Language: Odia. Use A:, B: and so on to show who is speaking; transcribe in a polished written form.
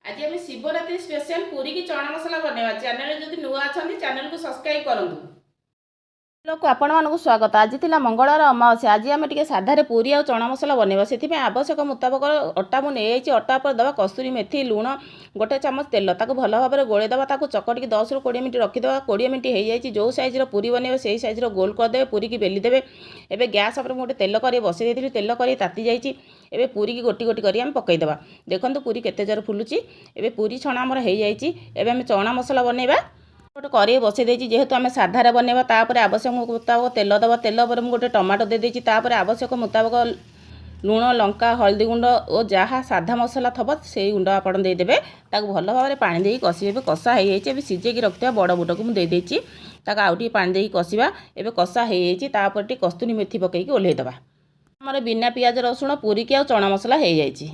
A: ଆଜି ଆମେ ଶିବରାତ୍ରି ସ୍ପେଶାଲ ପୁରୀ କି ଚଣା ମସଲା ବନେଇବା। ଚ୍ୟାନେଲରେ ଯଦି ନୂଆ ଅଛନ୍ତି, ଚ୍ୟାନେଲକୁ ସବସ୍କ୍ରାଇବ୍ କରନ୍ତୁ। ଲୋକ ଆପଣମାନଙ୍କୁ ସ୍ୱାଗତ। ଆଜି ଥିଲା ମଙ୍ଗଳବାର ଅମାବାସ୍ୟା। ଆଜି ଆମେ ଟିକେ ସାଧାରେ ପୁରୀ ଆଉ ଚଣା ମସଲା ବନେଇବା। ସେଥିପାଇଁ ଆବଶ୍ୟକ ମୁତାବକ ଅଟା ମୁଁ ନେଇଯାଇଛି। ଅଟା ଉପରେ ଦେବା କସ୍ତୁରୀ ମେଥି, ଲୁଣ, ଗୋଟେ ଚାମଚ ତେଲ। ତାକୁ ଭଲ ଭାବରେ ଗୋଳେଇ ଦେବା। ତାକୁ ଚକଟିକି 10ରୁ 20 ମିନିଟ୍ ରଖିଦେବା। 20 ମିନିଟ୍ ହେଇଯାଇଛି। ଯେଉଁ ସାଇଜ୍ର ପୁରୀ ବନେଇବେ, ସେଇ ସାଇଜ୍ର ଗୋଲ କରିଦେବେ, ପୁରୀକି ବେଲି ଦେବେ। ଏବେ ଗ୍ୟାସ୍ ଉପରେ ମୁଁ ଗୋଟେ ତେଲ କରି ବସେଇ ଦେଇଥିଲି। ତେଲ କରି ତାତି ଯାଇଛି। ଏବେ ପୁରୀକି ଗୋଟି ଗୋଟି କରି ଆମେ ପକାଇଦେବା। ଦେଖନ୍ତୁ, ପୁରୀ କେତେ ଜୋର ଫୁଲୁଛି। ଏବେ ପୁରୀ ଛଣା ଆମର ହେଇଯାଇଛି। ଏବେ ଆମେ ଚଣା ମସଲା ବନେଇବା। ଗୋଟେ କରେଇ ବସେଇ ଦେଇଛି, ଯେହେତୁ ଆମେ ସାଧାରେ ବନେଇବା। ତାପରେ ଆବଶ୍ୟକ ମୁତାବକ ତେଲ ଦେବା। ତେଲ ପରେ ମୁଁ ଗୋଟେ ଟମାଟୋ ଦେଇଦେଇଛି। ତାପରେ ଆବଶ୍ୟକ ମୁତାବକ ଲୁଣ, ଲଙ୍କା, ହଳଦୀ ଗୁଣ୍ଡ ଓ ଯାହା ସାଧା ମସଲା ଥିବ, ସେଇ ଗୁଣ୍ଡ ଆପଣ ଦେଇଦେବେ। ତାକୁ ଭଲ ଭାବରେ ପାଣି ଦେଇକି କଷିବେ। ଏବେ କଷା ହେଇଯାଇଛି। ଏବେ ସିଝେଇକି ରଖିଥିବା ବଡ଼ ବୁଟକୁ ମୁଁ ଦେଇଦେଇଛି। ତାକୁ ଆଉ ଟିକେ ପାଣି ଦେଇକି କଷିବା। ଏବେ କଷା ହେଇଯାଇଛି। ତାପରେ ଟିକେ କସ୍ତୁରୀ ମେଥି ପକାଇକି ଓହ୍ଲେଇ ଦେବା। ଆମର ବିନା ପିଆଜ ରସୁଣ ପୁରୀକି ଆଉ ଚଣା ମସଲା ହେଇଯାଇଛି।